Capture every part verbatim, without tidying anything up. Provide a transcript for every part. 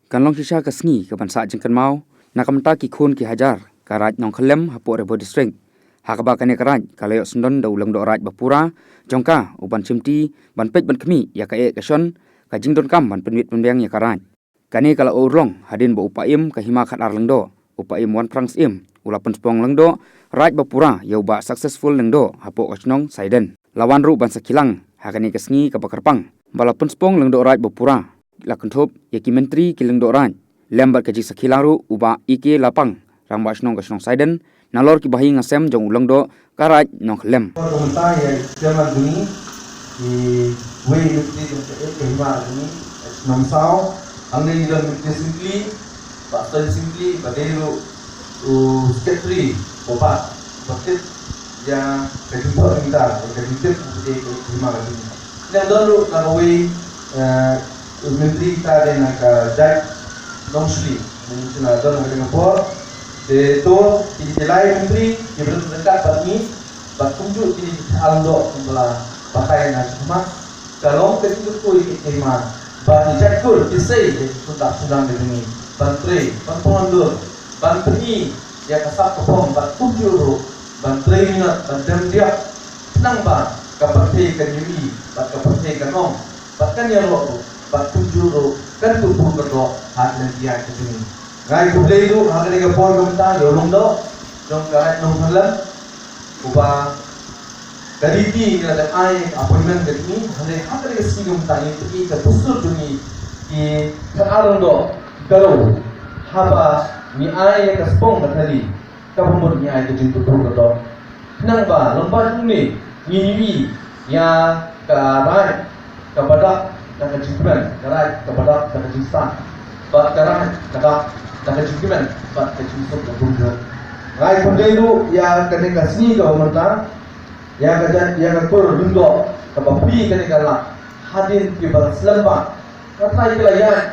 Kan long shisha ka sngi kaban sah jingkynmaw na ka bynta ki khun ki hajar ka Raid Nongkhyllem hapoh Ri Bhoi District, ha kaba kane ka Raid ka la ïoh syndon da u Lyngdoh Raid bapura jong ka, u ban shimti, ban peit ban khmih ïa ka eh ka shon, ka jingdonkam ban pynwit pynbiang ïa ka Raid. Kane ka la urlong hadien ba u Paiem ka Hima Khadar Lyngdoh, u Paiem Wanphrang Syiem, u la pynspong Lyngdoh Raid bapura ïa u Bah Successful Lyngdoh hapoh ka shnong Saiden. La wan ruh ban sakhi lang ha kane ka sngi kaba kyrpang ba la pynspong Lyngdoh Raid bapura, la kynthup ïa ki myntri, ki Lyngdoh Raid, lem bad ka jingsakhi lang ruh u Bah E K Lapang, Rangbah Shnong ka shnong Saiden, nalor ki bahaïing hasem jong u Lyngdoh ka Raid Nongkhyllem. Ka bynta ïa i chairman jong ngi, iwei i myntri jong ka, eh, ka hima jong ngi, eh, Nomsaw, hangne ngi don myntri Syngkli, Bah Stan Syngkli, ba dei ruh u secretary ba, ba tip ïa ka jingpynbor mynta, ïa ka jingtip ba dei ka hima ka jong ngi. Ngi don ruh na kawei, eh, u myntri, ka dei na ka jaid Nongshli, myntri na don na ka dei ka por. Te to, kine ki lai myntri kiba don ryngkat bad ngi, bad kumjuh kine ki khynnah Lyngdoh kiba la batai na ki khmat. Ka long ka jingkyrkhu ïa ki hima ba ki jaitbynriew ki sei ïa ki khun dap khun nang ka jong ngi ban trei, ban pynwandur, ban pyni ïa ka sap ka phong, bad kumjuh ruh ban trei minot, ban dem diak, khnang ba ka pyrthei kan ïohi bad ka pyrthei kan ong bad kan ïaroh ruh, bad kumjuh ruh kan kyrkhu kyrdoh ha ka lynti aiñ ka jong ngi. Nga ai khublei ruh ha kane ka por ka mynta ïa u Lyngdoh jong ka Raid Nongkhyllem, uba ka riti ngi la dep ai appointment ka jong ngi, hynrei ha kane ka sngi ka mynta ngi pyni ka dustur jong ngi ki khynnah Lyngdoh Garo, haba ngi ai ïa ka spong ka thali, kaba mut ngi ai ka jingkyrkhu kyrdoh. Khnang ba lyngba jong ngi ngin ïohi ïa ka Raid kaba dap da ka jingkmen, ka Raid kaba dap da ka jingsah, bad ka Raid ka dap da ka jingkmen bad ka jingsuk ka kumjuh. Nga ai khublei ruh ïa kane ka sngi kaba mynta, ïa ka jait, ïa ka kur Lyngdoh kaba plie kane ka lad hadien kiba la slem bha. Ka trai ki la ïaid,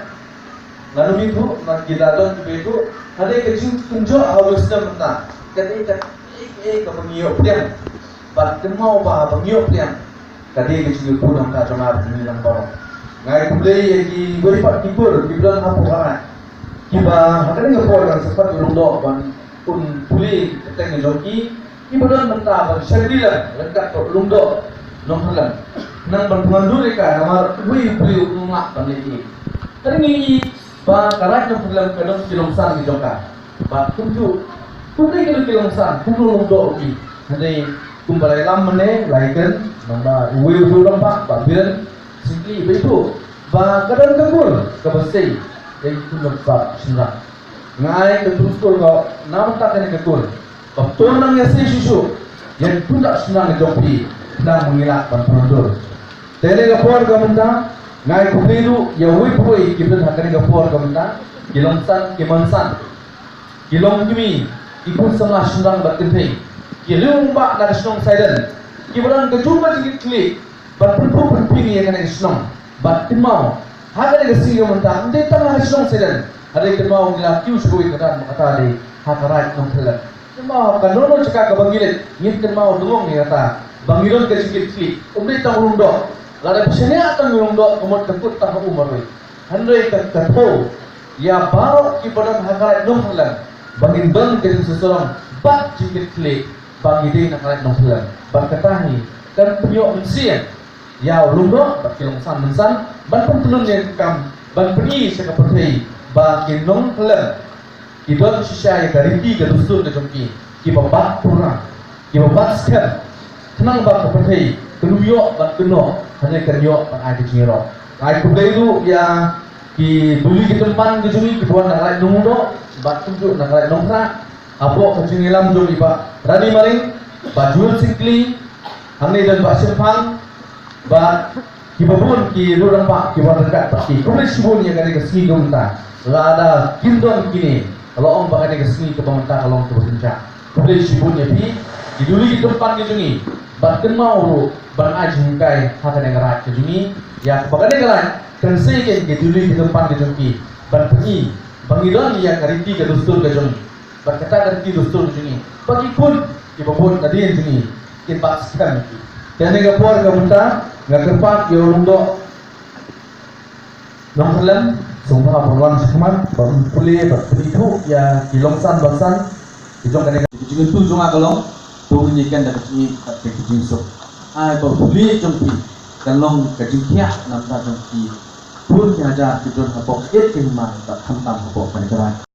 nga nym ithuh, nga, ki la don kiba ithuh. Ka dei ka jingkynjoh ha u slem mynta, ka dei ka, eh, eh, kaba ngi ïoh pdiang. Bad kynmaw ba haba ngi ïoh pdiang, ka dei ka jingïoh pdiang ka jong nga bad ngi lang baroh. Nga ai khublei ïa kiwei pat ki kur kiba don hapoh ka Raid, kiba ha kane ka por kan sa pat ïa u Lyngdoh ban pynpule ka kyrteng ka jong ki, kiba don mynta ban shakri lem ryngkat bad u Lyngdoh Nongkhyllem, khnang ban pynwandur ïa ka, namar uwei u briew um lah ban leh ei. Te ngi i ba ka Raid Nongkhyllem ka don ki longsan ki jong ka. Bad kumjuh, kumne ki don ki longsan, kumno Lyngdoh ki. Hynrei kumba la ïalam mynne, la ïakren, namar uwei u rangbah, Bah Biren Syngkli, ba ithuh ba ka don ka kur kaba sei ïa ki khun dap khun nang. Nga ai ka dustur ka na bynta kane ka kur, ba to nang ïasei shuh shuh ïa ki khun dap khun nang jong phi, khnang ba ngin lah ban pynwandur. Te kane ka por ka mynta, nga ai khublei ruh ïa uwei pa uwei kiba don ha kane ka por ka mynta, ki longsan ki mansan, ki longkmie, ki khun samla shynrang bad kynthei, ki rangbah na ka shnong Saiden, kiba don ka jong ka jingkitkhlieh ban pynphuh pynphieng ïa kane ka shnong. Bad kynmaw, ha kane ka sngi ka mynta, ym dei tang ha ka shnong Saiden, hynrei kynmaw ngi la kiew sha kawei ka dan, ba kata dei ha ka Raid Nongkhyllem. Kynmaw ha kano kano jaka kaba ngi leit, ngin kynmaw dungong ïa kata ba ngi don ka jingkitkhlieh. Ym dei tang u Lyngdoh, lada phi shaniah tang ïa u Lyngdoh, ka mut ka kut tang ha u marwei. Hynrei ka, ka thew ïa baroh kiba don ha ka Raid Nongkhyllem ba ngin don ka jingsngewsarong bad jingkitkhlieh ba ngi dei na ka Raid Nongkhyllem. Bad kata hi kan pynïoh mynsiem ïa u Lyngdoh bad ki longsan mynsan ban pynpynlong ïa ka kam, ban pyni sha ka pyrthei ba ki Nongkhyllem ki don shisha ïa ka riti ka dustur ka jong ki, kiba bat pura, kiba bat skhem, khnang ba ka pyrthei kan ïoh bad kan noh, hynrei kan ïoh ban ai ka jingïaroh. Ai khublei ruh ïa ki duli ki tympan ka jong ngi kiba wan na ka Raid Nongdoh bad kumjuh na ka Raid Nongkhrah, hapoh ka jingïalam jong i Bah Rani Maring, Bah Jul Syngkli, hangne don Bah Shemphang, bad kiba bun ki rangbah kiba wan ryngkat bad ki. Khublei shibun ïa kane ka sngi ka mynta. Lada kim don kine, ka la ong ba kane ka sngi kaba mynta ka long kaba kynjah. Khublei shibun ïa phi, ki duli ki tympan ki jong ngi. Bad kynmaw ruh ban ai jinghikai ha kane ka raid ka jong ngi, ïa kaba kane ka raid kan sei kein ki duli ki tympan ki jong ki ban pyni ba ngi don ïa ka riti ka dustur ka jong ngi. Bad kata ka riti dustur ka jong ngi, ba ki khun kiba bun nadien jong ngi kin bat skhem ïa ki. Te ha kane ka por ka mynta nga kyrpad ïa u Lyngdoh Nongkhyllem Sngewbha ban wan shakhmat ban pule bad pule thuh ïa ki longsan bangsan ki jong kane ka jingkyntu jong nga ka long, to ngin ïa ken da ka jingïeit bad ka jingsuk. Ai ba pule jong phi kan long ka jingkhiah namar jong ki bun ki hajar ki don hapoh ka ïeit ka hima bad khamtam hapoh kane ka rai.